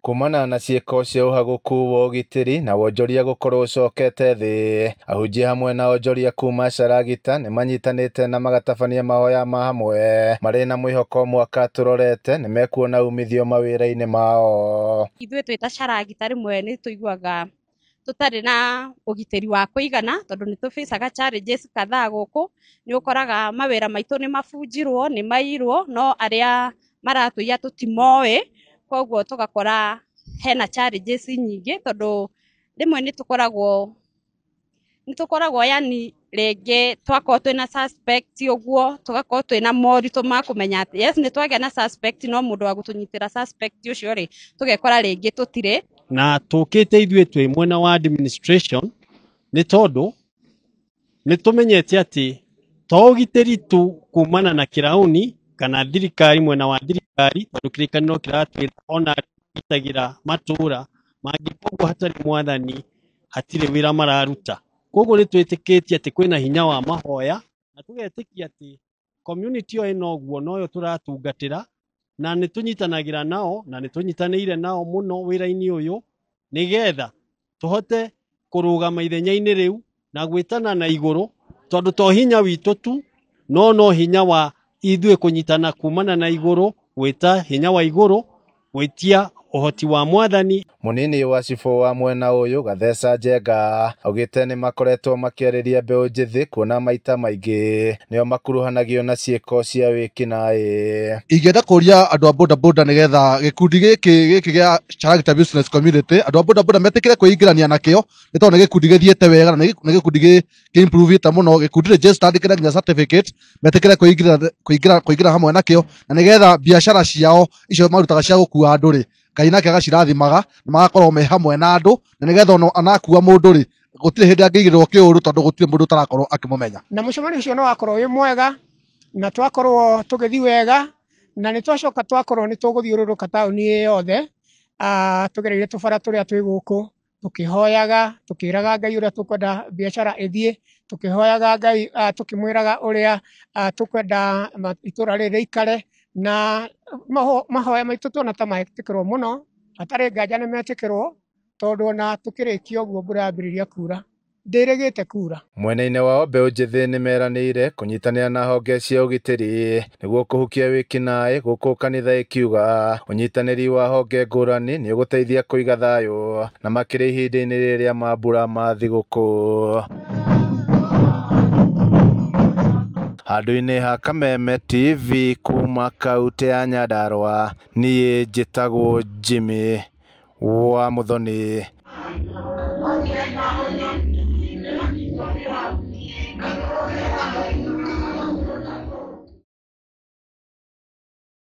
Kumana na ciĩko cia ũhagũku wa ũgitĩri na wonjoria gũkorwo ũcokete thĩ, ahunjia hamwe na onjoria kuma Caragita nĩmanyitanĩte na magatabania mahoya ma hamwe marĩ na mwĩhoko mwaka tũrorete nĩmekuona umithio mawĩra-inĩ mao. Ithuĩ twĩ ta Caragita rĩmwe nĩ tũiguaga tũtarĩ na ũgitĩri wa kũigana tondũ nĩ tũbĩcaga challenges kadhaa gũkũ. Nĩ ũkoraga mawĩra maitũ nĩ mabunjirwo, nĩ mairwo, no arĩa maratũiya tũtimoĩ, koguo tũgakora hena challenges nyingĩ tondũ rĩmwe nĩ tũkoragwo yani rĩngĩ twakorwo twĩna suspect ũguo tũgakorwo twĩna moritũ ma kũmenya atĩ yes nĩ twagĩa na suspect no mũndũ wa gũtũnyitĩra suspect ũcio rĩ tũgekora rĩngĩ tũtirĩ. Na tũkĩte ithuĩ twĩ mwena wa administration nĩ tondũ nĩ tũmenyete atĩ to ũgitĩri tu kumana na kĩrauni kana thirikari mwena wa thirikari tondũ kĩrĩkanĩro kĩratwĩra ona gitagĩra matũra mangĩkorwo hatarĩ mwathani hatirĩ wĩra mararuta. Koguo nĩ twĩtĩkĩtie atĩ kwĩna hinya wa mahoya na tũgetĩkia atĩ community ĩyo ĩna ũguo noyo tũratungatĩra na nĩ tũnyitanagĩra nao na nĩ tũnyitanĩire nao mũno wĩra-inĩ ũyũ nĩgetha tũhote kũrũgama ithenya-inĩ rĩu na gwĩtana na igũrũ tondũ to hinya witũ tu no hinya wa ithuĩ kũnyitana kumana na igũrũ gwĩta hinya wa igũrũ gwĩtia ũhoti wa mwathani. Mũnini wa cibũ wa mwena ũyũ Gatheca Njenga augĩte nĩ makoretwo makĩarĩria mbeũ njĩthĩ kuona maita maingĩ nĩo makuruhanagio na ciĩko cia wĩkinaĩ. Ingĩenda kũria andũ a boda boda nĩgetha gĩkundi gĩkĩ gĩa Caragita Business Community andũ a boda boda metĩkĩre kwĩingĩrania nakĩo nĩ tondũ nĩ gĩkundi gĩthiĩte wega na nĩ gĩkundi gĩ improve-ĩte mũno, gĩkundi registered kĩna nginya certificate, metĩkĩre kũingĩra hamwe nakĩo na nĩgetha biacara ciao icio marutaga cia gũkua andũ rĩ Ngai nake agaciraathimaga na magakorwo me hamwe na andũ na nĩgetha ona anakua mũndũ rĩ gũtirĩ hĩndĩ angĩigĩrĩrwo kĩũru tondũ gũtirĩ mũndũ ũtarakorwo akĩmũmenya. Na mũcemanio ũcio no wakorwo wĩ mwega na twakorwo tũgĩthiĩ wega na nĩ twacoka twakorwo nĩ tũgũthiũrũrũka taũni ĩ yothe tũgereire tũbara tũrĩa twĩ gũkũ tũkĩhoyaga tũkĩraga Ngai ũrĩa tũkwenda biacara ĩthiĩ, tũkĩhoyaga Ngai tũkĩmwĩraga ũrĩa tũkwenda itũra rĩrĩ rĩikare na mahoya maitũ tuona ta metĩkĩrwo mũno, hatarĩ nganja nĩ metĩkĩrwo tondũ ona tũkĩrĩkia ũguo mbura yambĩrĩria kura ndĩrĩgĩte kura. Mwena-inĩ wao mbeũ njĩthĩ nĩmeranĩire kũnyitanĩra na honge cia ũgitĩri nĩguo kũhukia wĩkinaĩ gũkũ kanitha ĩkiuga ũnyitanĩri wa honge ngũrani nĩ ũgũteithia kũiga thayũ na makĩria ihinda-inĩ rĩrĩa mambura ma thigũkũ. Handũ-inĩ ha Kameme TV kuma kaũntĩ ya Nyandarũa, niĩ njĩtagwo Jimmy wa Muthoni.